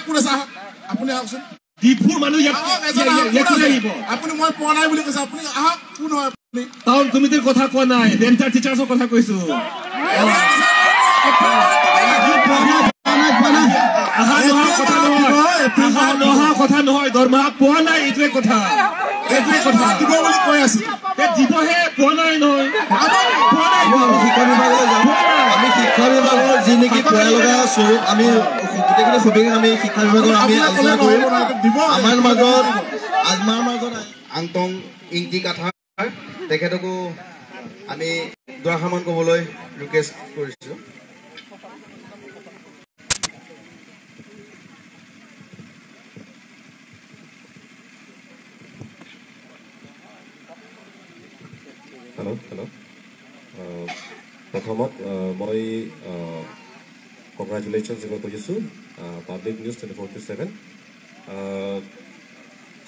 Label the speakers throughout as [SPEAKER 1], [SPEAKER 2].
[SPEAKER 1] কোন আছে? আপুনি আহকচোন।
[SPEAKER 2] ডিফুৰ মানুহ ইয়াত আহিব।
[SPEAKER 1] আপুনি মই পোৱা নাই বুলি কৈছে, আপুনি আহক, কোন হয় আপুনি?
[SPEAKER 2] টাউন কমিটিৰ কথা কোৱা নাই, ডেঞ্চাৰ টিচাৰ্ছৰ কথা কৈছো। নহা কথা নহয়, দৰমহা পোৱা নাই, এইটোৱে কথা, এইটোৱে কথা।
[SPEAKER 1] দিব বুলি কৈ আছো,
[SPEAKER 2] দিবহে পোৱা নাই নহয়, পোৱা নাই।
[SPEAKER 3] শিক্ষা বিভাগলৈ যাম। আমি শিক্ষা বিভাগৰ যি নেকি পয়া লগা স্বৰূপ, আমি গোটেইখিনি সবিশেষ আমি শিক্ষা বিভাগৰ আমি আলোচনা কৰিম। আমাৰ মাজত আংটং ইংটি কাথাৰ, তেখেতকো আমি দুআষাৰমান ক'বলৈ ৰিকুৱেষ্ট কৰিছোঁ।
[SPEAKER 4] হেল্ল' হেল্ল', প্ৰথমত মই কংগ্ৰেচুলেশ্যন দিব খুজিছোঁ পাব্লিক নিউজ 24x7।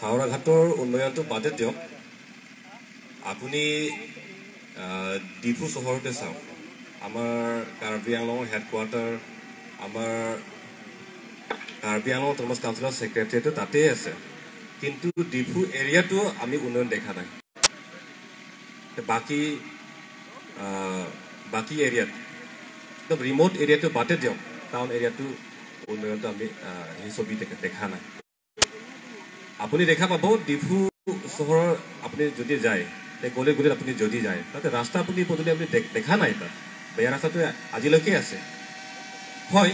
[SPEAKER 4] হাওৰাঘাটৰ উন্নয়নটো বাদে দিয়ক, আপুনি ডিফু চহৰতে চাওক, আমাৰ কাৰ্বি আংলঙৰ হেডকোৱাৰ্টাৰ, আমাৰ কাৰ্বি আংলং অট'নমাছ কাউন্সিলৰ ছেক্ৰেটেৰিয়েটো তাতেই আছে, কিন্তু ডিফু এৰিয়াটো আমি উন্নয়ন দেখা নাই। বাকী বাকী এৰিয়াত, একদম ৰিম'ট এৰিয়াটো বাদে দিয়ক, টাউন এৰিয়াটো উন্নয়নটো আমি সেই ছবি দেখা নাই। আপুনি দেখা পাব ডিফু চহৰৰ আপুনি যদি যায়, গলি গলিত আপুনি যদি যায়, তাতে ৰাস্তা আপুনি পদূলি আপুনি দেখা নাই, তাত বেয়া ৰাস্তাটো আজিলৈকে আছে। হয়,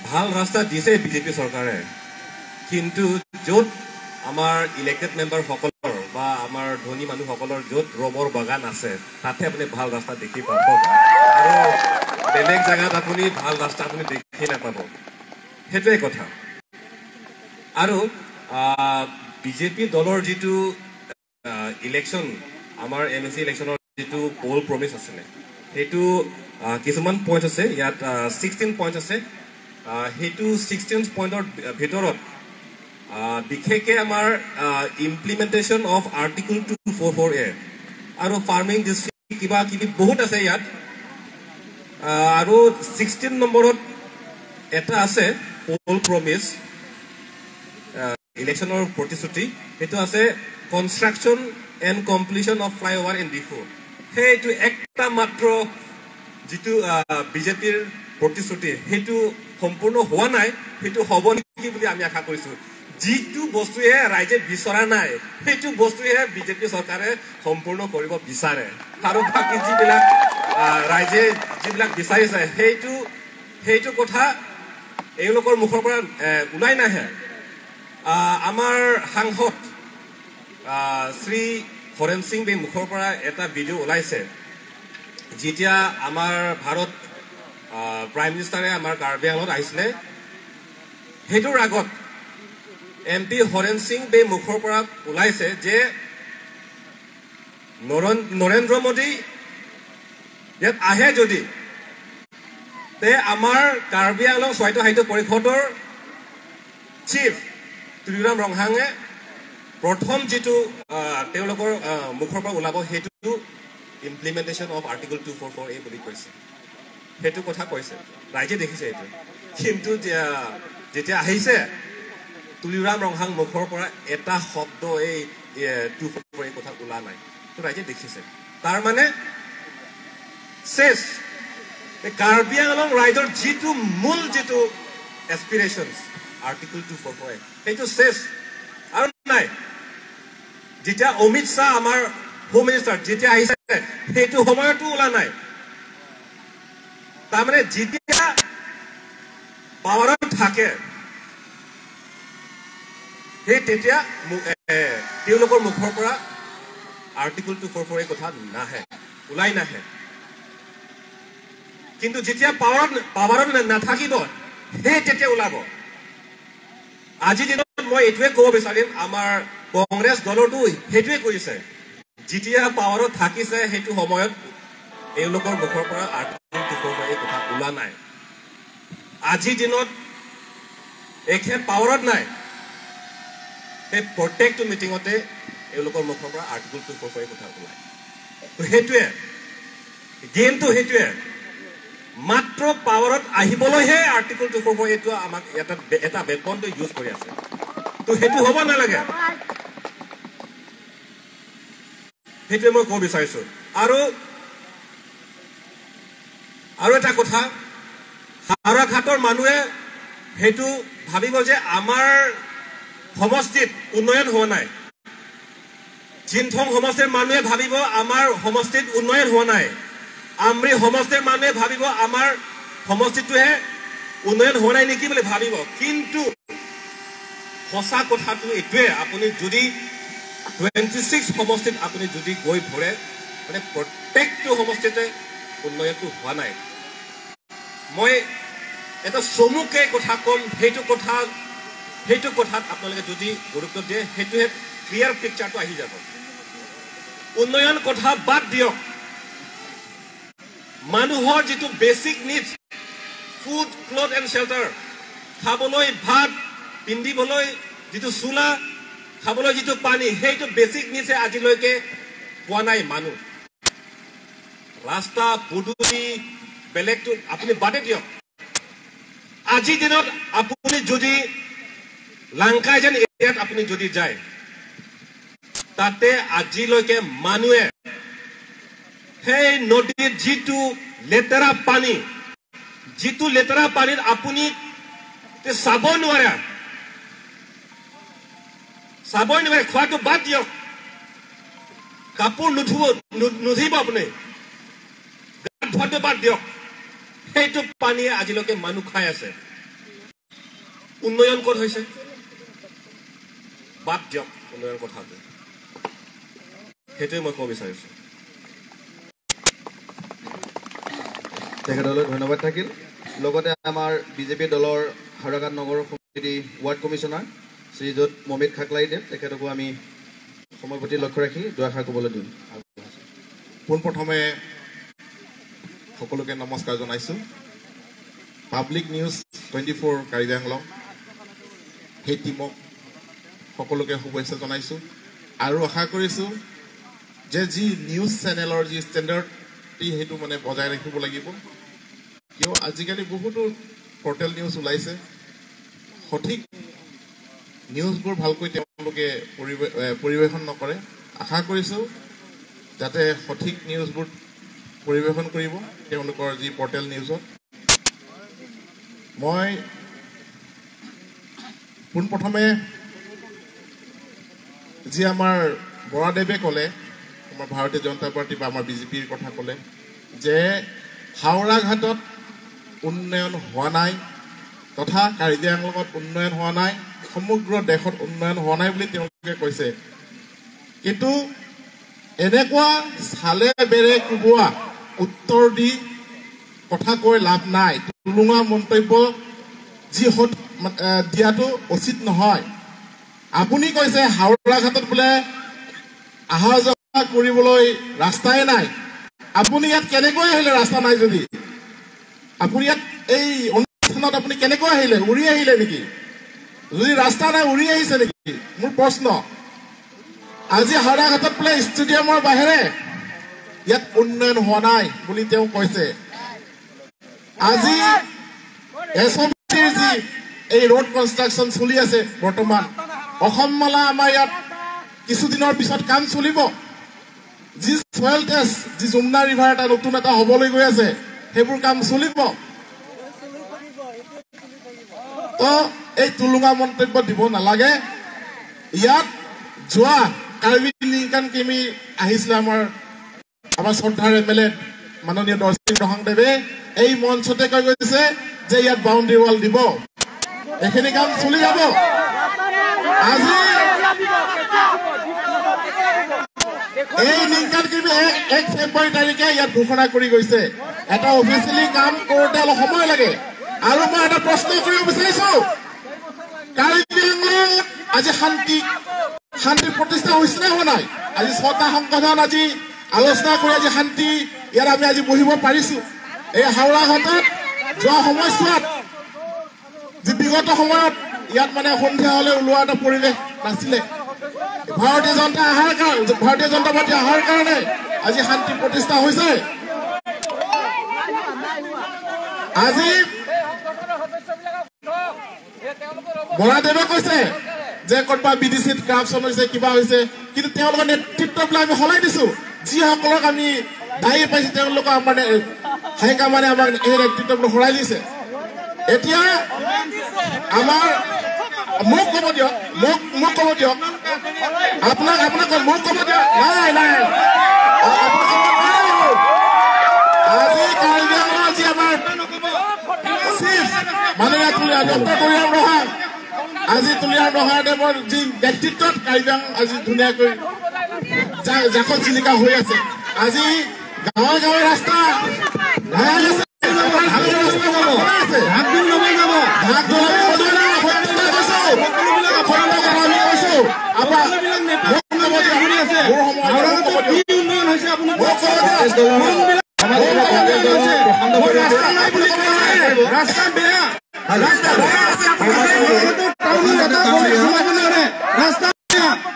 [SPEAKER 4] ভাল ৰাস্তা দিছে বিজেপি চৰকাৰে, কিন্তু য'ত আমাৰ ইলেক্টেড মেম্বাৰসকলৰ বা আমাৰ ধনী মানুহসকলৰ য'ত ৰবৰ বাগান আছে, তাতে আপুনি ভাল ৰাস্তা দেখি পাব, আৰু বেলেগ জেগাত আপুনি ভাল ৰাস্তা আপুনি দেখি নাপাব। সেইটোৱে কথা। আৰু বিজেপি দলৰ যিটো ইলেকশ্যন, আমাৰ এম এ চি ইলেকশ্যনৰ যিটো পল প্ৰমিচ আছিলে, সেইটো কিছুমান পইণ্ট আছে ইয়াত, 16 পইণ্ট আছে। সেইটো 16 পইণ্টৰ ভিতৰত বিশেষকৈ আমাৰ implementation of Article 244A আৰু ফাৰ্মিং ডিষ্ট্ৰিক্ট কিবা কিবি বহুত আছে ইয়াত। আৰু 16 নম্বৰত এটা আছে পল প্ৰমিচ, ইলেকশ্যনৰ প্ৰতিশ্ৰুতি, সেইটো আছে construction and completion of flyover in Diphu. সেইটো একটা মাত্ৰ যিটো বিজেপিৰ প্ৰতিশ্ৰুতি, সেইটো সম্পূৰ্ণ হোৱা নাই, সেইটো হ'ব নেকি বুলি আমি আশা কৰিছোঁ। যিটো বস্তুৱে ৰাইজে বিচৰা নাই, সেইটো বস্তুহে বিজেপি চৰকাৰে সম্পূৰ্ণ কৰিব বিচাৰে। আৰু বাকী যিবিলাক ৰাইজে যিবিলাক বিচাৰিছে, সেইটো কথা এওঁলোকৰ মুখৰ পৰা ওলাই নাহে। আমাৰ সাংসদ শ্ৰী হৰেণ সিং বে মুখৰ পৰা এটা ভিডিঅ' ওলাইছে, যেতিয়া আমাৰ ভাৰত প্ৰাইম মিনিষ্টাৰে আমাৰ কাৰ্বি আংলঙত আহিছিলে, সেইটোৰ আগত এম পি হৰেণ সিং বে মুখৰ পৰা ওলাইছে যে নৰেন্দ্ৰ মোদী ইয়াত আহে যদি, তে আমাৰ কাৰ্বি আংলং স্বায়ত্ত সাহিত্য পৰিষদৰ চিফ তুলিৰাম ৰংহাঙে প্ৰথম যিটো তেওঁলোকৰ মুখৰ পৰা ওলাব, সেইটো implementation of Article 244A বুলি কৈছে। সেইটো কথা কৈছে, ৰাইজে দেখিছে এইটো। কিন্তু যেতিয়া আহিছে, তুলিৰাম ৰংহাং মুখৰ পৰা এটা শব্দ এই 244A কথা ওলা নাই, ৰাইজে দেখিছে। তাৰ মানে চেচ কাৰ্বি আংলং ৰাইজৰ যিটো মূল যিটো এছপিৰেশ্যন আৰ্টিকল 244A, সেইটো চেচ আৰু নাই। যেতিয়া অমিত শ্বাহ আমাৰ হোম মিনিষ্টাৰ যেতিয়া আহিছে, সেইটো সময়তো ওলা নাই। তাৰমানে যেতিয়া পাৱাৰত থাকে, সেই তেতিয়া তেওঁলোকৰ মুখৰ পৰা আৰ্টিকল 244A কথা নাহে, ওলাই নাহে। কিন্তু যেতিয়া পাৱাৰত নাথাকিব, সেই তেতিয়া ওলাব। আজিৰ দিনত মই এইটোৱে ক'ব বিচাৰিম, আমাৰ কংগ্ৰেছ দলটো সেইটোৱে কৰিছে। যেতিয়া পাৱাৰত থাকিছে, সেইটো সময়ত এওঁলোকৰ মুখৰ পৰা আৰ্টিকল 244A কথা ওলা নাই। আজিৰ দিনত এখেত পাৱাৰত নাই, সেই প্ৰত্যেকটো মিটিঙতে এওঁলোকৰ মুখৰ পৰা আৰ্টিকল 244A কথা ওলায়। সেইটোৱে গেমটো, সেইটোৱে। মাত্ৰ পাৱাৰত আহিবলৈহে আৰ্টিকল 244 এইটো আমাক এটা বেপনটো ইউজ কৰি আছে। তো সেইটো হ'ব নালাগে, সেইটোৱে মই ক'ব বিচাৰিছোঁ। আৰু আৰু এটা কথা, হাওৰাঘাটৰ মানুহে সেইটো ভাবিব যে আমাৰ সমষ্টিত উন্নয়ন হোৱা নাই, জিনথং সমষ্টিৰ মানুহে ভাবিব আমাৰ সমষ্টিত উন্নয়ন হোৱা নাই, আমৰি সমষ্টিৰ মানুহে ভাবিব আমাৰ সমষ্টিটোহে উন্নয়ন হোৱা নাই নেকি বুলি ভাবিব। কিন্তু সঁচা কথাটো এইটোৱে, আপুনি যদি 26 সমষ্টিত আপুনি যদি গৈ ভৰে, মানে প্ৰত্যেকটো সমষ্টিতে উন্নয়নটো হোৱা নাই। মই এটা চমুকে কথা ক'ম, সেইটো কথাত আপোনালোকে যদি গুৰুত্ব দিয়ে সেইটোহে ক্লিয়াৰ পিকচাৰটো আহি যাব। উন্নয়ন কথা বাদ দিয়ক, মানুহৰ যিটো basic needs, food, cloth and shelter, খাবলৈ ভাত, পিন্ধিবলৈ যিটো চোলা, খাবলৈ যিটো পানী, সেইটো বেচিক নিডছে আজিলৈকে পোৱা নাই মানুহ। ৰাস্তা পদূলি বেলেগটো আপুনি বাদে দিয়ক। আজিৰ দিনত আপুনি যদি লাংকাইজান এৰিয়াত আপুনি যদি যায়, তাতে আজিলৈকে মানুহে সেই নদীৰ যিটো লেতেৰা পানী, যিটো লেতেৰা পানীত আপুনি চাব নোৱাৰে, চাবই নোৱাৰে, খোৱাটো বাদ দিয়ক, কাপোৰ নুধুব আপুনি, গা ধোৱাটো বাদ দিয়ক, সেইটো পানীয়ে আজিলৈকে মানুহ খাই আছে। উন্নয়ন ক'ত হৈছে? বাদ দিয়ক উন্নয়ন কথাটো, সেইটোৱে মই ক'ব বিচাৰিছোঁ।
[SPEAKER 3] তেখেতলৈ ধন্যবাদ থাকিল। লগতে আমাৰ বিজেপি দলৰ হাওৰাঘাট নগৰ সমিতি ৱাৰ্ড কমিশ্যনাৰ শ্ৰীযুত মমিত খাকলাৰীদেৱ, তেখেতকো আমি সময়ৰ প্ৰতি লক্ষ্য ৰাখি দুআষাৰ ক'বলৈ দিম।
[SPEAKER 1] পোনপ্ৰথমে সকলোকে নমস্কাৰ জনাইছোঁ। পাব্লিক নিউজ 24 কাৰ্বি আংলং সেই টীমক সকলোকে শুভেচ্ছা জনাইছোঁ আৰু আশা কৰিছোঁ যে যি নিউজ চেনেলৰ যি ষ্টেণ্ডাৰ্ড সেইটো মানে বজাই ৰাখিব লাগিব। কিয় আজিকালি বহুতো পৰ্টেল নিউজ ওলাইছে, সঠিক নিউজবোৰ ভালকৈ তেওঁলোকে পৰিৱেশন নকৰে। আশা কৰিছোঁ যাতে সঠিক নিউজবোৰ পৰিৱেশন কৰিব তেওঁলোকৰ যি পৰ্টেল নিউজত। মই পোনপ্ৰথমে যি আমাৰ বৰাদেৱে ক'লে, আমাৰ ভাৰতীয় জনতা পাৰ্টী বা আমাৰ বিজেপিৰ কথা ক'লে যে হাওৰাঘাটত উন্নয়ন হোৱা নাই তথা কাৰ্বি আংলঙত উন্নয়ন হোৱা নাই, সমগ্ৰ দেশত উন্নয়ন হোৱা নাই বুলি তেওঁলোকে কৈছে। কিন্তু এনেকুৱা চালে বেৰে কোবোৱা উত্তৰ দি কথা কৈ লাভ নাই, টুলুঙা মন্তব্য যি দিয়াটো উচিত নহয়। আপুনি কৈছে হাওৰাঘাটত বোলে অহা যোৱা কৰিবলৈ ৰাস্তাই নাই, আপুনি ইয়াত কেনেকৈ আহিলে ৰাস্তা নাই যদি? আপুনি ইয়াত এই অনুষ্ঠানত আপুনি কেনেকৈ আহিলে? উৰি আহিলে নেকি? যদি ৰাস্তা নাই উৰি আহিছে নেকি? মোৰ প্ৰশ্ন। আজি হাওৰাঘাটত বোলে ষ্টেডিয়ামৰ বাহিৰে ইয়াত উন্নয়ন হোৱা নাই বুলি তেওঁ কৈছে। আজি এছ যি এই ৰোড কনষ্ট্ৰাকশ্যন চলি আছে বৰ্তমান, অসমমালা আমাৰ ইয়াত কিছুদিনৰ পিছত কাম চলিব। যি চয়েল টেষ্ট, যি যমুনা ৰিভাৰ এটা নতুন এটা হ'বলৈ গৈ আছে, সেইবোৰ কাম চলিব। তো এই টুলুঙা মন্তব্য দিব নালাগে। ইয়াত যোৱা কাৰ্বি নিংকান কিমি আহিছিলে আমাৰ শ্ৰদ্ধাৰ এম এল এ মাননীয় দৰ্শন ৰহাংদেৱে এই মঞ্চতে কৈ গৈছে যে ইয়াত বাউণ্ডেৰী ৱাল দিব, এইখিনি কাম চলি যাব। আজি এই নিংকান কিমি 1 ফেব্ৰুৱাৰী তাৰিখে ইয়াত ঘোষণা কৰি গৈছে। এটা অফিচিয়েলি কাম কৰোঁতে অলপ সময় লাগে। আৰু মই এটা প্ৰশ্ন কৰিব বিচাৰিছো, কাৰ্বি আংলঙত আজি শান্তি প্ৰতিষ্ঠা হৈছে নে হোৱা নাই? আজি 6টা সংগঠন আজি আলোচনা কৰি আজি শান্তি ইয়াত আমি আজি বহিব পাৰিছো। এই হাওৰাঘাটত যোৱা সময়ছোৱাত যি বিগত সময়ত ইয়াত মানে সন্ধিয়া হলে ওলোৱা এটা পৰিৱেশ নাছিলে, ভাৰতীয় জনতা পাৰ্টী অহাৰ কাৰণে আজি শান্তি প্ৰতিষ্ঠা হৈছে। আজি বৰাদেৱে কৈছে যে ক'ৰবাত বি ডি চিত কাৰাপশ্যন হৈছে, কিবা হৈছে, কিন্তু তেওঁলোকৰ নেতৃত্ববিলাক আমি সলাই দিছো। যিসকলক আমি দায়ী পাইছো তেওঁলোকক আমাৰ হাইকমানে আমাক এই নেতৃত্ববিলাক সলাই দিছে। এতিয়া আমাৰ মোক ক'ব দিয়ক, মোক ক'ব দিয়ক, আপোনাক মোক ক'ব দিয়ক। নাই নাই, আজি কাৰ্বি আংলঙৰ যি আমাৰ চিফ মাননীয় ডক্টৰ তুলিৰাম ৰহাং, আজি তুলিৰাম ৰহাংদেৱৰ যি নেতৃত্বত কাৰ্বি আংলং আজি ধুনীয়াকৈ জাকত জিলিকা হৈ আছে। আজি গাঁৱে গাঁৱে ৰাস্তা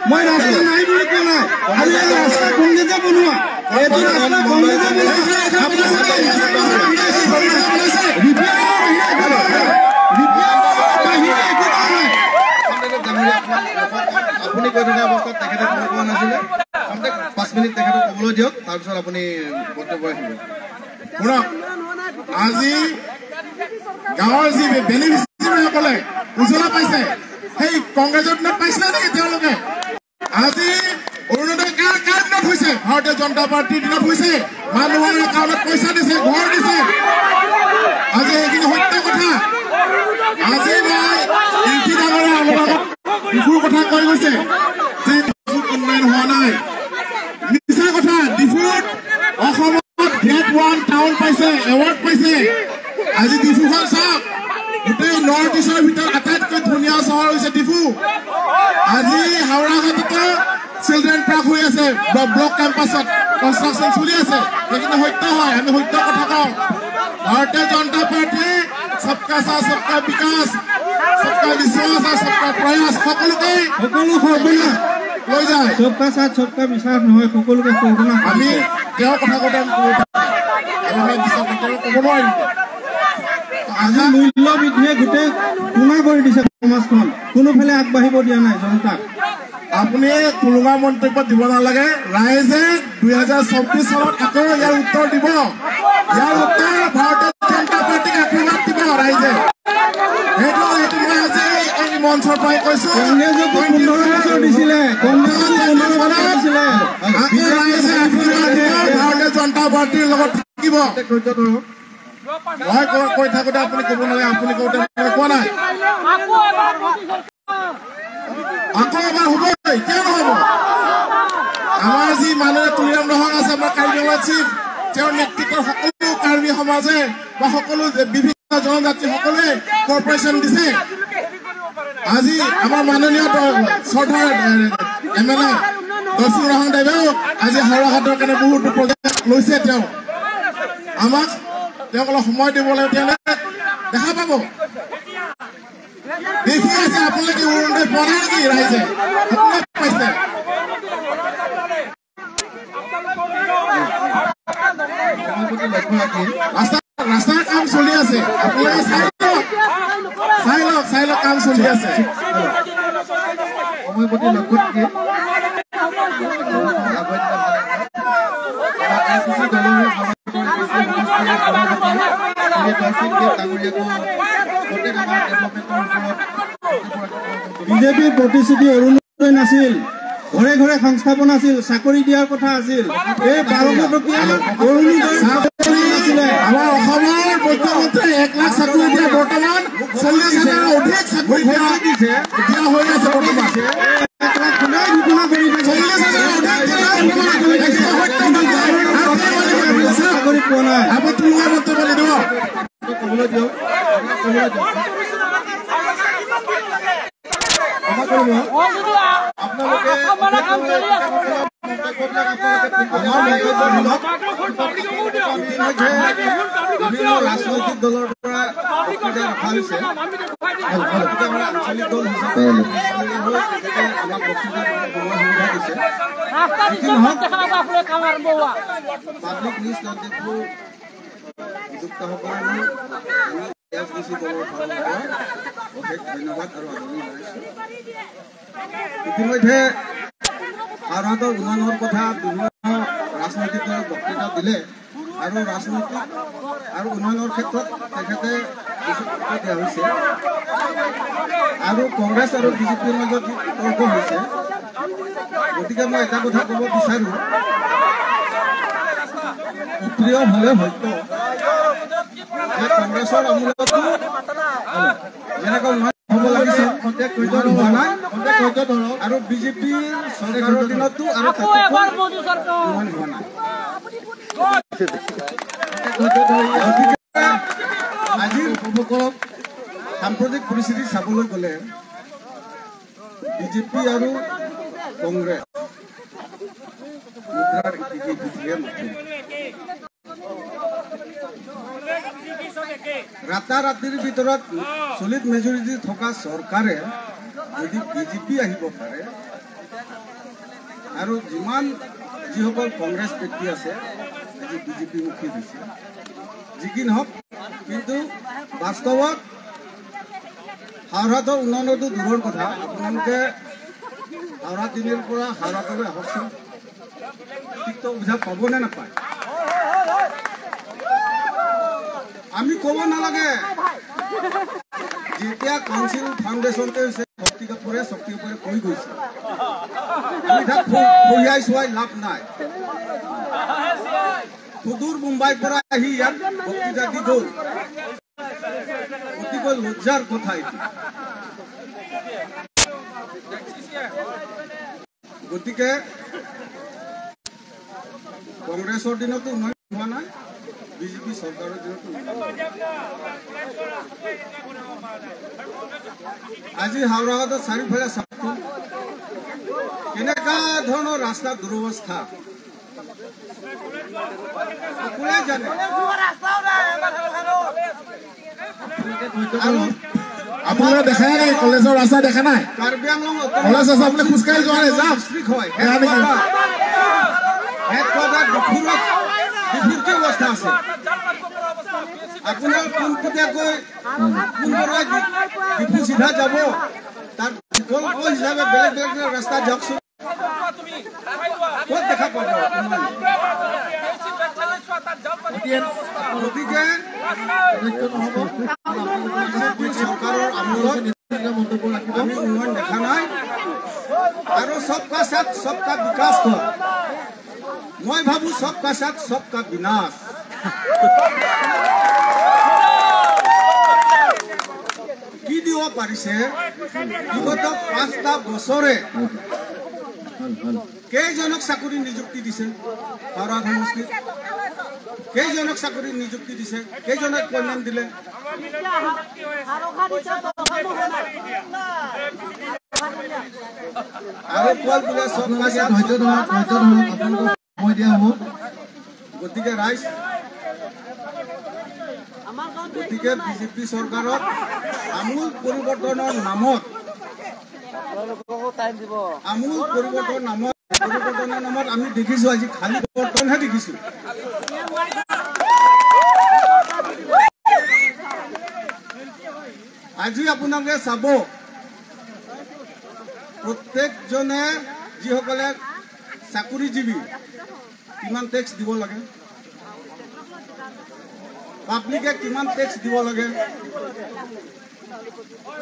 [SPEAKER 2] মই ৰাস্তা নাই বুলি কোৱা নাই। আৰু এই ৰাস্তা কংগ্ৰেছে বনোৱা, এইটো ৰাস্তা কংগ্ৰেছে
[SPEAKER 3] আপুনি কৈ থকা অৱস্থাত তেখেতে ক'ব পোৱা নাছিলে। 5 মিনিট তেখেতক ক'বলৈ দিয়ক, তাৰপিছত আপুনি বক্তব্য ৰাখিব।
[SPEAKER 1] শুনক, আজি গাঁৱৰ যি বেনিফিচিয়াৰীসকলে উজলা পাইছে, সেই কংগ্ৰেছৰ দিনত পাইছিলে নেকি তেওঁলোকে? আজি অৰুণোদয় কাৰ কাৰ দিনত হৈছে? ভাৰতীয় জনতা পাৰ্টীৰ দিনত হৈছে। মানুহৰ একাউণ্টত পইচা দিছে, ঘৰ দিছে। আজি সেইখিনি সত্য কথা। আজি মই ইংতি ডাঙৰীয়া অলপ আগত ডিফুৰ কথা কৈ গৈছে যে ডিফুত উন্নয়ন হোৱা নাই। মিছা কথা। ডিফুত অসমত গ্ৰেড 1 টাউন পাইছে, এৱাৰ্ড পাইছে। আজি ডিফুখন চাওক, গোটেই নৰ্থ ইষ্টৰ ভিতৰত আটাইতকৈ ধুনীয়া চহৰ হৈছে ডিফু। আজি হাওৰাঘাটতো চিলড্ৰেন পাৰ্ক হৈ আছে, ব্লক কেম্পাছত কনষ্ট্ৰাকশ্যন চলি আছে। সেইখিনি সত্য হয়, আমি সত্য কথা কওঁ। ভাৰতীয় জনতা পাৰ্টীয়ে সবকা সাথ, সবকা বিকাশ, সবকা বিশ্বাস আৰু সবকা প্ৰয়াস সকলোকে
[SPEAKER 2] সকলো সৰ্বনাশ
[SPEAKER 1] লৈ যায়।
[SPEAKER 2] সবকা সাথ সবকা বিশ্বাস নহয়, সকলোকে সৰ্বনাশ।
[SPEAKER 1] আমি তেওঁৰ কথা কওঁতে আমি ক'ব নোৱাৰিম।
[SPEAKER 2] আজি মূল্য বৃদ্ধিয়ে গোটেই কোনা কৰি দিছে সমাজখন, কোনোফালে আগবাঢ়িব দিয়া নাই জনতাক।
[SPEAKER 1] আপুনি টুলুঙা মন্তব্য দিব নালাগে। ৰাইজে 2024 চনত আকৌ ইয়াৰ উত্তৰ দিব। ইয়াৰ উত্তৰ ভাৰতীয় জনতা পাৰ্টীক আশীৰ্বাদ দিব ৰাইজে। সেইটো মই আজি এই মঞ্চৰ পৰাই কৈছো।
[SPEAKER 2] কংগ্ৰেছকো 15 বছৰ দিছিলে, কংগ্ৰেছকো 15 বছৰ দিছিলে।
[SPEAKER 1] আকৌ ৰাইজে আশীৰ্বাদ দিব, ভাৰতীয় জনতা পাৰ্টীৰ লগত থাকিব। মই কৈ থাকোতে আপুনি ক'ব নালাগে, আপুনি কওঁতে মই কোৱা নাই। আকৌ এবাৰ হ'বই, কিয় নহ'ব? আমাৰ যি মাননীয় তুলিৰাম ৰহাং আছে, আমাৰ কাৰ্বি আংলঙৰ চিফ, তেওঁৰ নেতৃত্বত সকলো কাৰ্বি সমাজে বা সকলো বিভিন্ন জনজাতি সকলোৱে কৰ্পৰেশ্যন দিছে। আজি আমাৰ মাননীয় শ্ৰদ্ধাৰ এম এল এ দৰ্শন ৰহাং দেৱেও আজি হাওৰাঘাটৰ কাৰণে বহুতো প্ৰজেক্ট লৈছে। তেওঁ আমাক তেওঁক অলপ সময় দিব লাগে, তেওঁলোকে দেখা পাব। দেখি আছে আপোনালোকে অৰুণোদয় পোৱা নাই নেকি? ৰাইজে সকলোৱে পাইছে। ৰাস্তাৰ কাম চলি আছে, আপোনালোকে চাই লওক, চাই লওক, চাই লওক, কাম চলি আছে।
[SPEAKER 3] সময়ৰ প্ৰতি লক্ষ্য ৰাখি
[SPEAKER 2] বিজেপিৰ প্ৰতিশ্ৰুতি অৰুণোদয় নাছিল, ঘৰে ঘৰে সংস্থাপন আছিল, চাকৰি দিয়াৰ কথা আছিল। এই 1200 টকীয়া অৰুণোদয় নাছিলে।
[SPEAKER 1] আমাৰ অসমৰ মুখ্যমন্ত্ৰী 1 লাখ চাকৰি দিয়া, বৰ্তমান 40 হাজাৰৰ অধিক চাকৰি দিয়া হৈ আছে। বৰ্তমান
[SPEAKER 2] 1 লাখ সদায় ঘোষণা কৰি
[SPEAKER 1] 40 হাজাৰৰ অধিক
[SPEAKER 2] চাকৰি পোৱা নাই।
[SPEAKER 1] আপুনি টুলুঙা মন্তব্য নিদিব।
[SPEAKER 3] ক'বলৈ দিয়ক, ক'বলৈ দিয়ক। আপোনালোকে বিভিন্ন ৰাজনৈতিক দলৰ পৰা বক্তৃতা ৰখা হৈছে। গতিকে আমাৰ আঞ্চলিক দল হিচাপে আমাক বক্তৃতা সুবিধা দিছে। পাব্লিক নিউজ 24 ভিডিঅ'
[SPEAKER 2] উদ্যোক্তাসকললৈ আমি এছ ডি চি দলৰ ফালৰ পৰা অশেষ ধন্যবাদ আৰু আদৰণি জনাইছোঁ। ইতিমধ্যে হাওৰাঘাটৰ উন্নয়নৰ কথা বিভিন্ন ৰাজনৈতিক দলৰ বক্তৃতা দিলে আৰু ৰাজনৈতিক আৰু উন্নয়নৰ ক্ষেত্ৰত তেখেতে বেছি গুৰুত্ব দিয়া হৈছে আৰু কংগ্ৰেছ আৰু বিজেপিৰ মাজত যি বিতৰ্ক হৈছে, গতিকে মই এটা কথা ক'ব বিচাৰোঁ, অপ্ৰিয় হ'লে হয়তো যে কংগ্ৰেছৰ আমোলতো যেনেকৈ উন্নয়ন হ'ব লাগিছিল হোৱা নাই আৰু বিজেপিৰ চৰকাৰৰ দিনতো আৰু উন্নয়ন হোৱা নাই। গতিকে আজিৰ সাম্প্ৰতিক পৰিস্থিতি চাবলৈ গ'লে বিজেপি আৰু কংগ্ৰেছ মুদ্ৰাৰ ইপিঠি সিপিঠিহে মাথোঁ। ৰাতাৰাতিৰ ভিতৰত চলিত মেজৰিটি থকা চৰকাৰে যদি বিজেপি আহিব পাৰে আৰু যিমান যিসকল কংগ্ৰেছ ব্যক্তি আছে আজি বিজেপিমুখী হৈছে, যি কি নহওক, কিন্তু বাস্তৱত হাওৰাঘাটৰ উন্নয়নটো দূৰৰ কথা। আপোনালোকে হাওৰা তিনিৰ পৰা হাওৰাঘাটলৈ আহকচোন, তিক্ত অভিশাপ পাব নে নাপায়? আমি ক'ব নালাগে, যেতিয়া কাউন্সিল ফাউণ্ডেশ্যনতে হৈছে শক্তি কাপুৰে কৈ গৈছে, আমি তাক ফহিয়াই চোৱাই লাভ নাই। সুদূৰ মুম্বাইৰ পৰা আহি ইয়াত বক্তৃতা দি গ'ল, অতিকৈ লজ্জাৰ কথা এইটো। গতিকে কংগ্ৰেছৰ দিনতো উন্নয়ন হোৱা নাই, বিজেপি চৰকাৰৰ দিনতো উন্নয়ন হোৱা নাই। আজি হাওৰাঘাটত চাৰিওফালে চাওকচোন কেনেকুৱা ধৰণৰ ৰাস্তাৰ দুৰৱস্থা, সকলোৱে জানে। আৰু
[SPEAKER 1] আপোনালোকে দেখাই নাই কলেজৰ ৰাস্তা, দেখা নাই
[SPEAKER 2] কাৰ্বি আংলং
[SPEAKER 1] কলেজ আছে, আপুনি খোজকাঢ়ি যোৱা নাই, যাওক।
[SPEAKER 2] ডিষ্ট্ৰিক্ট হয়, হেডকোৱাৰ্টাৰ ডিফুৰত, ডিফুৰ কি অৱস্থা আছে? আপোনাৰ পোনপটীয়াকৈ পোনপটীয়া ডিফু চিধা যাব, তাৰ বিকল্প হিচাপে বেলেগ বেলেগ ৰাস্তা যাওকচোন, ক'ত দেখা পাব? গতিকে বিজেপি চৰকাৰৰ আমোলত আমি উন্নয়ন দেখা নাই। আৰু সবকা সাথ সবকা বিকাশ কয়, মই ভাবো সবকা সাথ সবকা বিনাশ। কি দিব পাৰিছে বিগত 5টা বছৰে? কেইজনক চাকৰি নিযুক্তি দিছে হাওৰা সমষ্টিত? কেইজনক চাকৰি নিযুক্তি দিছে? কেইজনক এপইণ্টমেণ্ট দিলে? আৰু কয় বোলে সবকা সাথ। গতিকে ৰাইজ, গতিকে বিজেপি চৰকাৰত আমূল পৰিৱৰ্তনৰ নামত, আমূল পৰিৱৰ্তনৰ নামত আমি দেখিছো আজি খালী পৰিৱৰ্তনহে দেখিছো। আজি আপোনালোকে চাব প্ৰত্যেকজনে যিসকলে চাকৰিজীৱী কিমান টেক্স দিব লাগে, পাব্লিকে কিমান টেক্স দিব লাগে,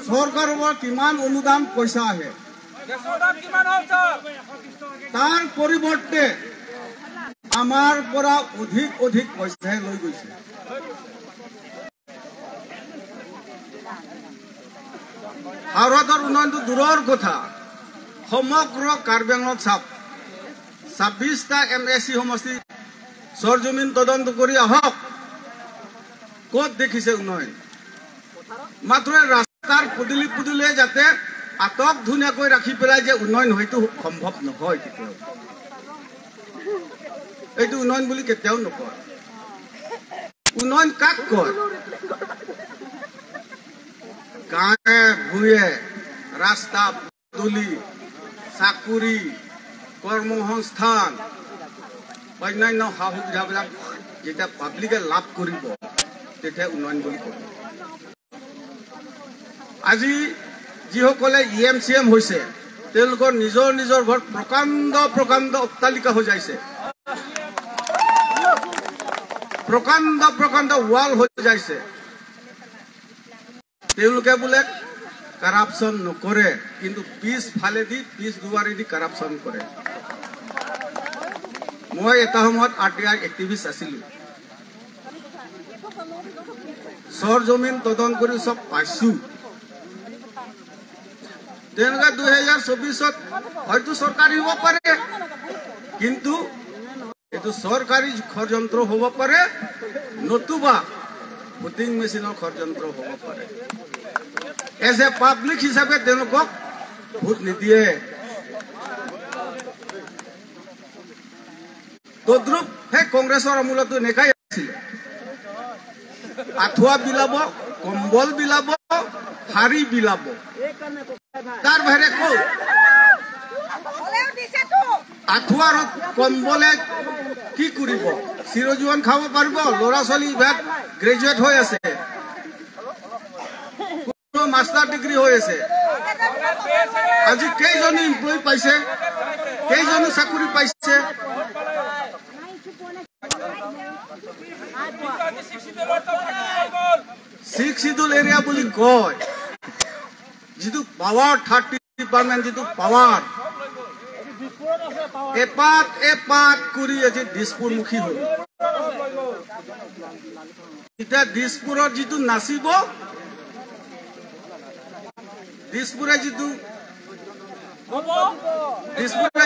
[SPEAKER 2] চৰকাৰৰ পৰা কিমান অনুদান পইচা আহে, তাৰ পৰিৱৰ্তে আমাৰ পৰা অধিক অধিক পইচাহে লৈ গৈছে। হাওৰাঘাটৰ উন্নয়নটো দূৰৰ কথা, সমগ্ৰ কাৰ্বি আংলঙত চাওক 26টা এম এ চি সমষ্টি চৰজমিন তদন্ত কৰি আহক, ক'ত দেখিছে উন্নয়ন? মাত্ৰ ৰাস্তাৰ পদূলি পদূলিয়ে যাতে আটক ধুনীয়াকৈ ৰাখি পেলাই যে উন্নয়ন হয়তো সম্ভৱ নহয় কেতিয়াও, এইটো উন্নয়ন বুলি কেতিয়াও নকয়। উন্নয়ন কাক কয়? গাঁৱে ভূঞে ৰাস্তা পদূলি, চাকৰি, কৰ্মসংস্থান, অন্যান্য সা সুবিধাবিলাক যেতিয়া পাব্লিকে লাভ কৰিব, তেতিয়া উন্নয়ন বুলি ক'ব। আজি যিসকলে ই এম চি এম হৈছে তেওঁলোকৰ নিজৰ নিজৰ ঘৰত প্ৰকাণ্ড প্ৰকাণ্ড অট্টালিকা সজাইছে, প্ৰকাণ্ড প্ৰকাণ্ড ৱাল সজাইছে। তেওঁলোকে বোলে কাৰাপশ্যন নকৰে, কিন্তু পিছফালেদি পিছ দুৱাৰেদি কাৰাপশ্যন কৰে। মই এটা সময়ত আৰ টি I activist আছিলো, চৰ জমিন তদন্ত কৰি চব পাইছো। তেওঁলোকে 2024ত হয়তো চৰকাৰী হ'ব পাৰে, কিন্তু এইটো চৰকাৰী ষড়যন্ত্ৰ হ'ব পাৰে, নতুবা ভোটিং মেচিনৰ ষড়যন্ত্ৰ হ'ব পাৰে। এজ এ পাব্লিক হিচাপে তেওঁলোকক ভোট নিদিয়ে। তদ্ৰুপ সেই কংগ্ৰেছৰ আমোলতো এনেকাই আছিলে, আঁঠুৱা বিলাব, কম্বল বিলাব, শাৰী বিলাব, তাৰ বাহিৰে ক'ত আঁঠুৱা আৰু কম্বলে কি কৰিব? চিৰজীৱন খাব পাৰিব? ল'ৰা ছোৱালী ইভাগ গ্ৰেজুৱেট হৈ আছে, মাষ্টাৰ ডিগ্ৰী হৈ আছে, আজি কেইজনী এমপ্লয়ী পাইছে, কেইজনী চাকৰি পাইছে? ছিক্স চিডুল এৰিয়া বুলি কয়, যিটো পাৱাৰ থাৰ্ড ডিপাৰ্টমেণ্ট, যিটো পাৱাৰ এপাত এপাত কৰি আজি দিছপুৰমুখী হ'ল। এতিয়া দিছপুৰত যিটো নাচিব, দিছপুৰে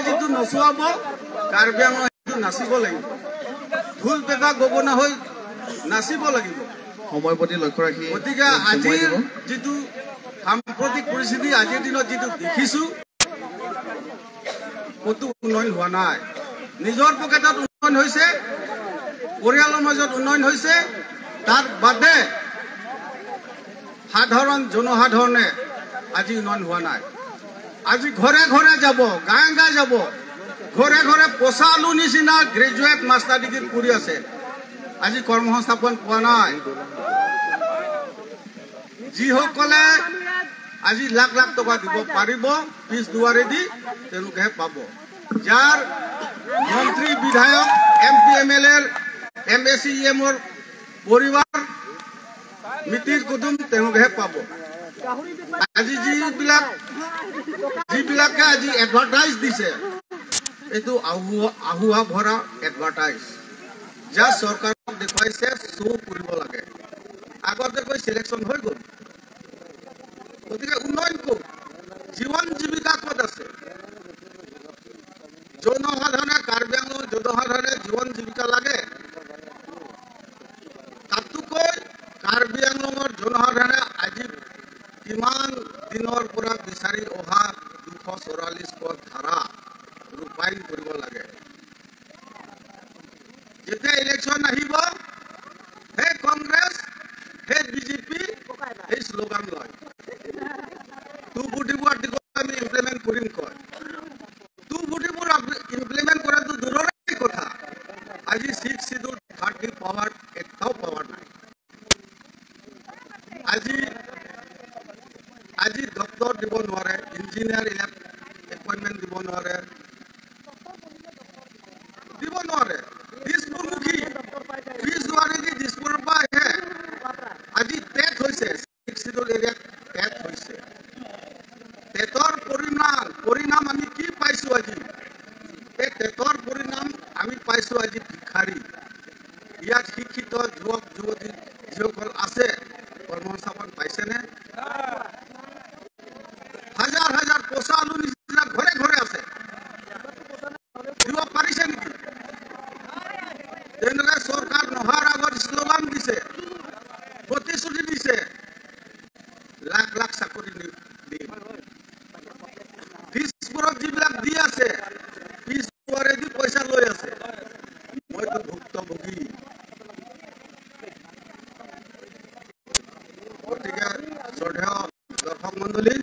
[SPEAKER 2] যিটো নচুৱাব, কাৰ্বি আংলং সেইটো নাচিব লাগিব, ঢোল পেঁপা গগনা হৈ নাচিব লাগিব।
[SPEAKER 3] সময়ৰ প্ৰতি লক্ষ্য ৰাখি
[SPEAKER 2] গতিকে আজিৰ যিটো সাম্প্ৰতিক পৰিস্থিতি, আজিৰ দিনত যিটো দেখিছো, ক'তো উন্নয়ন হোৱা নাই। নিজৰ পকেটত উন্নয়ন হৈছে, পৰিয়ালৰ মাজত উন্নয়ন হৈছে, তাৰ বাদে সাধাৰণ জনসাধাৰণে আজি উন্নয়ন হোৱা নাই। আজি ঘৰে ঘৰে যাব, গাঁৱে গাঁৱে যাব, ঘৰে ঘৰে পচা আলু নিচিনা গ্ৰেজুৱেট মাষ্টাৰ ডিগ্ৰী কৰি আছে, আজি কৰ্মসংস্থাপন পোৱা নাই। যিসকলে আজি লাখ লাখ টকা দিব পাৰিব পিছ দুৱাৰেদি, তেওঁলোকেহে পাব। যাৰ মন্ত্ৰী, বিধায়ক, এম পি, এম এল এৰ, এম এ চি, এমৰ পৰিবাৰ, মিতিৰ কুটুম, তেওঁলোকেহে পাব। আজি যিবিলাকে আজি এডভাৰটাইজ দিছে, এইটো আহুহা ভৰা এডভাৰটাইজ, যা চৰকাৰক দেখুৱাইছে শ্ব' কৰিব লাগে। আগতে কৈ চিলেকশ্যন হৈ গ'ল। গতিকে উন্নয়ন ক'ত, জীৱন জীৱিকা ক'ত আছে? জনসাধাৰণে, কাৰ্বি আংলং জনসাধাৰণে জীৱন জীৱিকা লাগে। তাতোকৈ কাৰ্বি আংলঙৰ জনসাধাৰণে আজি কিমান দিনৰ পৰা বিচাৰি অহা 244 পদ ধাৰা ৰূপায়ণ কৰিব লাগে। যেতিয়া ইলেকশ্যন আহিব, সেই কংগ্ৰেছ, সেই বিজেপি, সেই শ্লোগান লয়, 244 আৰ্টিকল আমি ইমপ্লিমেণ্ট কৰিম কয়। 244 ইমপ্লিমেণ্ট কৰাটো দূৰৰে কথা, আজি ছিক্স চিডুল থাৰ্টি পাৱাৰ এটাও পাৱাৰ নাই। আজি ডক্টৰ দিব নোৱাৰে, ইঞ্জিনিয়াৰ এপইণ্টমেণ্ট দিব নোৱাৰে, দিব নোৱাৰে। দিছপুৰমুখী পিছ দুৱাৰেদি দিছপুৰৰ পৰা আহে। আজি টেট হৈছে, ছিক্স চিডুল এৰিয়াত টেট হৈছে। টেটৰ পৰিণাম আমি কি পাইছো আজি? এই টেটৰ পৰিণাম আমি পাইছো আজি ভিক্ষাৰী। ইয়াত শিক্ষিত যুৱক যুৱতী যিসকল আছে, কৰ্মসংস্থাপন পাইছেনে? হাজাৰ হাজাৰ পচা আলু নিচিনা ঘৰে ঘৰে আছে, দিব পাৰিছে নেকি? তেওঁলোকে চৰকাৰ নোহোৱাৰ আগত শ্লোগান দিছে, প্ৰতিশ্ৰুতি দিছে, লাখ লাখ চাকৰি দিম। দিছপুৰত যিবিলাক দি আছে, পিছ দুৱাৰেদি পইচা লৈ আছে। মইতো ভুক্তভোগী। গতিকে শ্ৰদ্ধেয় দৰ্শক মণ্ডলী,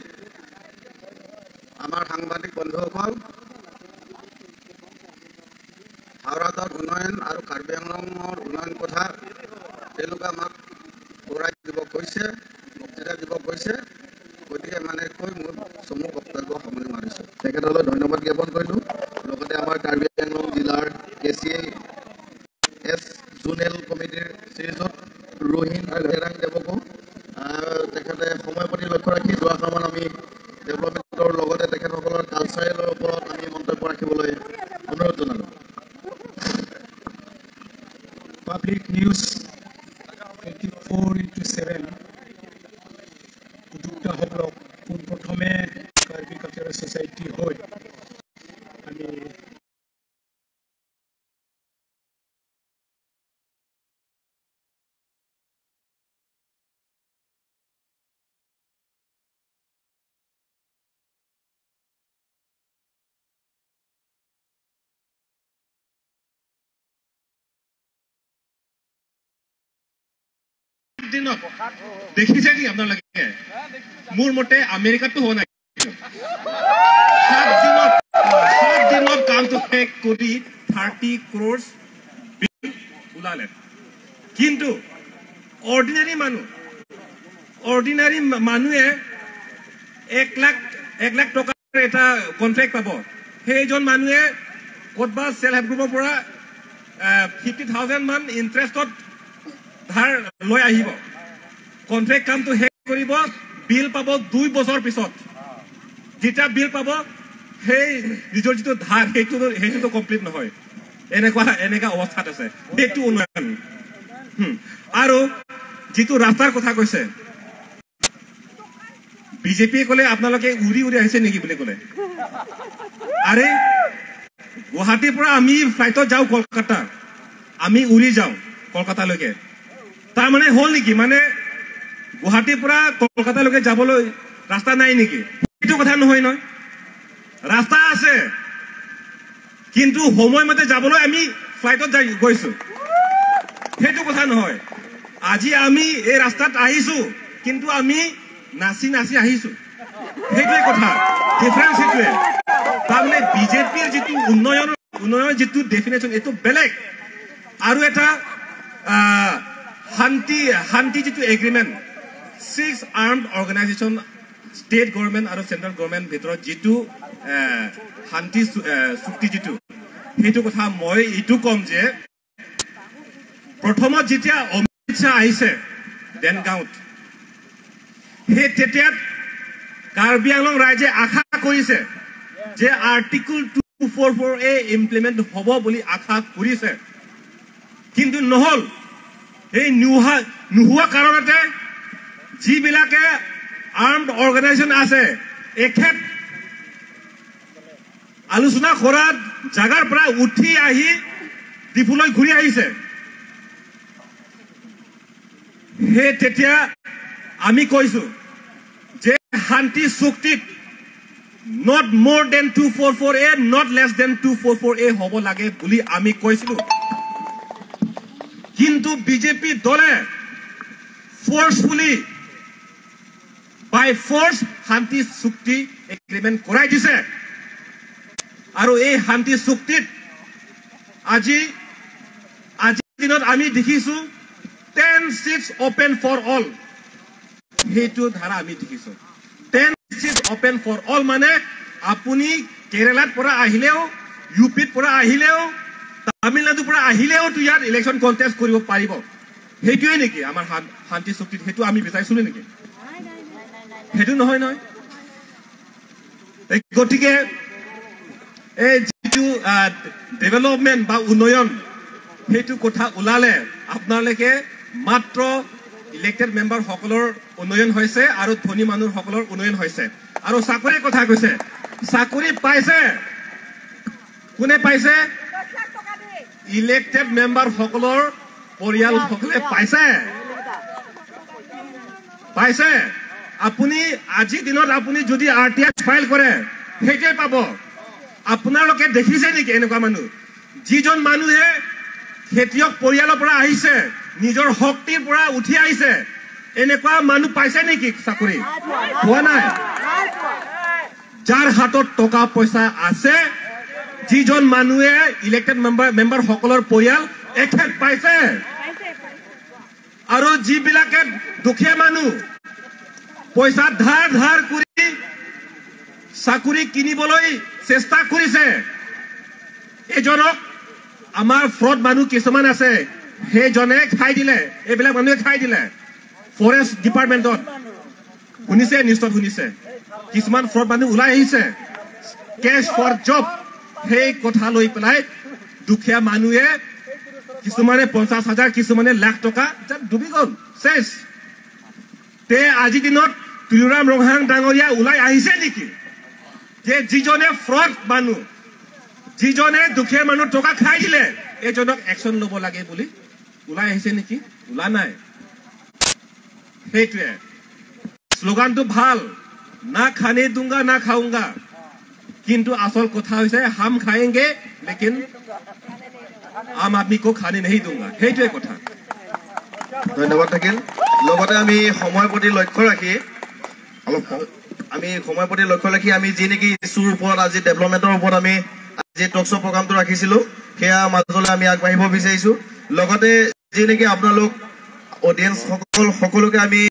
[SPEAKER 2] আমাৰ সাংবাদিক বন্ধুসকল, ভাৰতৰ উন্নয়ন আৰু কাৰ্বি আংলঙৰ উন্নয়ন কথা তেওঁলোকে আমাক
[SPEAKER 3] চমু বক্তব্য সামৰণি মাৰিছোঁ। তেখেতলৈ ধন্যবাদ জ্ঞাপন কৰিলোঁ। লগতে আমাৰ কাৰ্বি আংলং জিলাৰ KCS zonal কমিটিৰ শ্ৰীযুত ৰোহিন তেৰাং দেৱকো তেখেতে সময়ৰ প্ৰতি লক্ষ্য ৰাখি দুআষাৰমান আমি ডেভেলপমেণ্টৰ লগতে তেখেতসকলৰ কালচাৰেলৰ ওপৰত আমি মন্তব্য ৰাখিবলৈ অনুৰোধ জনালোঁ।
[SPEAKER 5] পাব্লিক নিউজ 24x7 উদ্যোক্তাসকলক পোনপ্ৰথমে কাৰ্বি কালচাৰেল ছ'চাইটি হৈ আমি
[SPEAKER 6] দিনত দেখিছে নেকি আপোনালোকে? মোৰ মতে আমেৰিকাতো হোৱা নাই। 7 দিনত কামটো শেষ কৰি 30 ক্ৰ'ৰ্ছ বিল ওলালে। কিন্তু অৰ্ডিনাৰী মানুহে 1 লাখ টকাৰ এটা কণ্ট্ৰেক্ট পাব। সেইজন মানুহে ক'তবা চেল্ফ হেল্প গ্ৰুপৰ পৰা 50,000 মান ইণ্টাৰেষ্টত ধাৰ লৈ আহিব, কণ্ট্ৰেক্ট কামটো শেষ কৰিব, বিল পাব 2 বছৰ পিছত। যেতিয়া বিল পাব সেই নিজৰ যিটো ধাৰ সেইটোতো কমপ্লিট নহয়। এনেকুৱা অৱস্থাত আছে। সেইটো উন্নয়ন। আৰু যিটো ৰাস্তাৰ কথা কৈছে বিজেপিয়ে ক'লে আপোনালোকে উৰি উৰি আহিছে নেকি বুলি ক'লে। আৰে গুৱাহাটীৰ পৰা আমি ফ্লাইটত যাওঁ কলকাতা, আমি উৰি যাওঁ কলকাতালৈকে। তাৰমানে হ'ল নেকি মানে গুৱাহাটীৰ পৰা কলকাতালৈকে যাবলৈ ৰাস্তা নাই নেকি? সেইটো কথা নহয় নহয়, ৰাস্তা আছে, কিন্তু সময়মতে যাবলৈ আমি ফ্লাইটত গৈছো, সেইটো কথা নহয়। আজি আমি এই ৰাস্তাত আহিছো, কিন্তু আমি নাচি নাচি আহিছো, সেইটোৱে কথা, ডিফাৰেঞ্চ সেইটোৱে। তাৰমানে বিজেপিৰ যিটো উন্নয়নৰ যিটো ডেফিনেশ্যন এইটো বেলেগ। আৰু এটা শান্তি যিটো agreement 6 armed organisation state government আৰু চেণ্ট্ৰেল গভৰ্ণমেণ্ট ভিতৰত যিটো শান্তি চুক্তি যিটো, সেইটো কথা মই এইটো ক'ম যে প্ৰথমত যেতিয়া অমিত শ্বাহ আহিছে দেনগাঁৱত, সেই তেতিয়া কাৰ্বি আংলং ৰাইজে আশা কৰিছে যে আৰ্টিকল 244A implement হ'ব বুলি আশা কৰিছে, কিন্তু নহ'ল। এই নোহোৱা কাৰণতে যিবিলাকে আৰ্মড অৰ্গেনাইজেশ্যন আছে এখেত আলোচনা কৰাৰ জাগাৰ পৰা উঠি আহি ডিফুলৈ ঘূৰি আহিছে। সেই তেতিয়া আমি কৈছো যে শান্তি চুক্তিত not more than 244A, not less than 244A হ'ব লাগে বুলি আমি কৈছিলো। কিন্তু বিজেপি দলে ফৰ্চফুলি বাই ফৰ্চ শান্তি চুক্তি এগ্ৰিমেণ্ট কৰাই দিছে। আৰু এই শান্তি চুক্তিত আজিৰ দিনত আমি দেখিছো 10 seats open for all, সেইটো ধাৰা আমি দেখিছো। 10 seats open for all মানে আপুনি কেৰেলাত পৰা আহিলেও, ইউপিত পৰা আহিলেও, তামিলনাডুৰ পৰা আহিলেও তো ইয়াত ইলেকশ্যন কণ্টেষ্ট কৰিব পাৰিব। সেইটোৱে নেকি আমাৰ শান্তি চুক্তিত? সেইটো আমি বিচাৰিছিলো নেকি? সেইটো নহয় নহয়। গতিকে এই যিটো ডেভেলপমেণ্ট বা উন্নয়ন সেইটো কথা ওলালে আপোনালোকে মাত্ৰ ইলেক্টেড মেম্বাৰসকলৰ উন্নয়ন হৈছে আৰু ধনী মানুহসকলৰ উন্নয়ন হৈছে। আৰু চাকৰিৰ কথা কৈছে, চাকৰি পাইছে কোনে পাইছে? ইলেক্টেড মেম্বাৰসকলৰ পৰিয়ালসকলে পাইছে পাইছে। আপুনি আজিৰ দিনত আপুনি যদি RTI file কৰে সেইটোৱে পাব। আপোনালোকে দেখিছে নেকি এনেকুৱা মানুহ যিজন মানুহে খেতিয়ক পৰিয়ালৰ পৰা আহিছে, নিজৰ শক্তিৰ পৰা উঠি আহিছে, এনেকুৱা মানুহ পাইছে নেকি চাকৰি? পোৱা নাই। যাৰ হাতত টকা পইচা আছে, যিজন মানুহে ইলেক্টেড মেম্বাৰসকলৰ পৰিয়াল এখেত পাইছে। আৰু যিবিলাকে দুখীয়া মানুহ পইচা ধাৰ ধাৰ কৰি চাকৰি কিনিবলৈ চেষ্টা কৰিছে, এজনক আমাৰ ফ্ৰড মানুহ কিছুমান আছে, সেইজনে খাই দিলে, এইবিলাক মানুহে খাই দিলে। ফৰেষ্ট ডিপাৰ্টমেণ্টত শুনিছে, নিউজত শুনিছে, কিছুমান ফ্ৰড মানুহ ওলাই আহিছে, কেছ ফৰ জব। সেই কথা লৈ পেলাই দুখীয়া মানুহে কিছুমানে 50,000, কিছুমানে লাখ টকা ডুবি গ'ল, চেচ। তে আজিৰ দিনত তুলিৰাম ৰংহাং ডাঙৰীয়া ওলাই আহিছে নেকি যে যিজনে ফ্ৰড মানুহ, যিজনে দুখীয়া মানুহ টকা খাই দিলে, এইজনক একশ্যন ল'ব লাগে বুলি ওলাই আহিছে নেকি? ওলা নাই। সেইটোৱে শ্লোগানটো ভাল, না খানে দুংগা না খাউংগা, কিন্তু আচল কথা হৈছে হাম খায়েংগে লেকিন আম আদমি কো খানে नहीं दूंगा। সেইটোৱে কথা।
[SPEAKER 3] ধন্যবাদ থাকিল। লগতে আমি সময়ৰ প্ৰতি লক্ষ্য ৰাখি অলপ আমি সময়ৰ প্ৰতি লক্ষ্য ৰাখি আমি যি নেকি ইছ্যুৰ ওপৰত আজি ডেভেলপমেণ্টৰ ওপৰত আমি আজি টক শ্ব' প্ৰগ্ৰামটো ৰাখিছিলোঁ, সেয়া মাজলৈ আমি আগবাঢ়িব বিচাৰিছোঁ। লগতে যি নেকি আপোনালোক অডিয়েঞ্চসকল সকলোকে আমি